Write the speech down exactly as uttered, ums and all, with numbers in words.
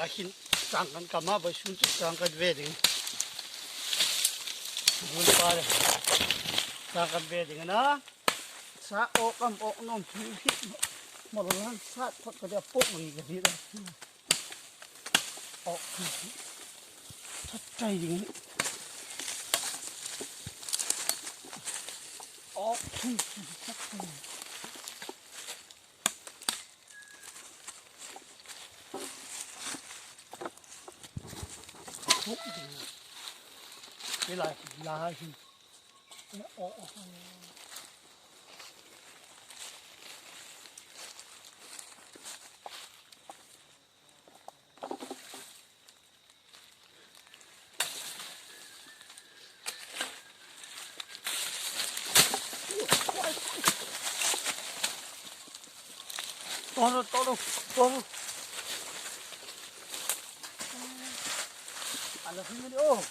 A hin chang kan kama, vawisun chu chang kan ve ding. Mun pa le. Chang kan ve ding a na. Sa ok am ok nuom hi hi. Mal lan sa thot ka dia pok ni ka dia. Ok. Thot tai ding. Ok. Thot tai. Thot tai. Cái này là gì? Toro, toro, toro. Ala sini, oh.